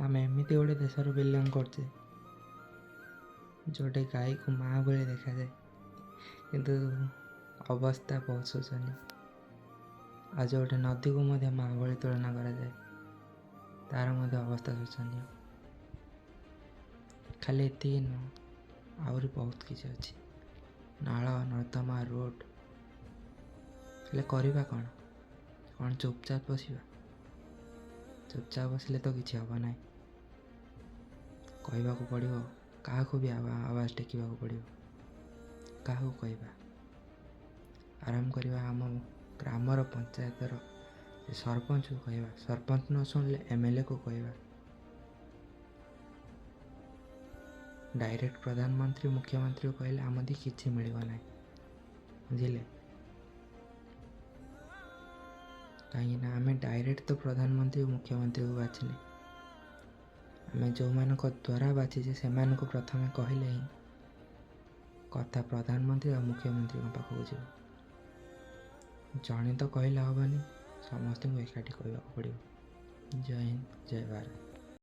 ଆମେ ଏମିତି ଗୋଟେ ଦେଶରୁ ବିଲଙ୍ଗ କରୁଛେ ଯେଉଁଠି ଗାଈକୁ ମା' ଭଳି ଦେଖାଯାଏ, କିନ୍ତୁ ଅବସ୍ଥା ବହୁତ ଶୋଚନୀୟ। ଆଉ ଯେଉଁଠି ନଦୀକୁ ମଧ୍ୟ ମା' ଭଳି ତୁଳନା କରାଯାଏ, ତା'ର ମଧ୍ୟ ଅବସ୍ଥା ଶୋଚନୀୟ। ଖାଲି ଏତିକି ନୁହଁ, ଆହୁରି ବହୁତ କିଛି ଅଛି, ନାଳ ନର୍ଦ୍ଦମା, ରୋଡ଼। ହେଲେ କରିବା କ'ଣ? କ'ଣ ଚୁପଚାପ ବସିବା? ଚୁପଚାପ ବସିଲେ ତ କିଛି ହେବ ନାହିଁ। କହିବାକୁ ପଡ଼ିବ, କାହାକୁ ବି ଆବାଜ ଟେକିବାକୁ ପଡ଼ିବ। କାହାକୁ କହିବା? ଆରମ୍ଭ କରିବା ଆମ ଗ୍ରାମର ପଞ୍ଚାୟତର ସେ ସରପଞ୍ଚକୁ କହିବା। ସରପଞ୍ଚ ନ ଶୁଣିଲେ ଏମ୍ଏଲ୍ଏକୁ କହିବା। ଡାଇରେକ୍ଟ ପ୍ରଧାନମନ୍ତ୍ରୀ ମୁଖ୍ୟମନ୍ତ୍ରୀକୁ କହିଲେ ଆମକୁ କିଛି ମିଳିବ ନାହିଁ, ବୁଝିଲେ? କାହିଁକିନା ଆମେ ଡାଇରେକ୍ଟ ତ ପ୍ରଧାନମନ୍ତ୍ରୀ ଓ ମୁଖ୍ୟମନ୍ତ୍ରୀକୁ ବାଛିନେ। ଆମେ ଯେଉଁମାନଙ୍କ ଦ୍ୱାରା ବାଛିଛେ, ସେମାନଙ୍କୁ ପ୍ରଥମେ କହିଲେ ହିଁ କଥା ପ୍ରଧାନମନ୍ତ୍ରୀ ଆଉ ମୁଖ୍ୟମନ୍ତ୍ରୀଙ୍କ ପାଖକୁ ଯିବ। ଜଣେ ତ କହିଲେ ହେବନି, ସମସ୍ତଙ୍କୁ ଏକାଠି କହିବାକୁ ପଡ଼ିବ। ଜୟ ହିନ୍ଦ, ଜୟ ଭାରତ।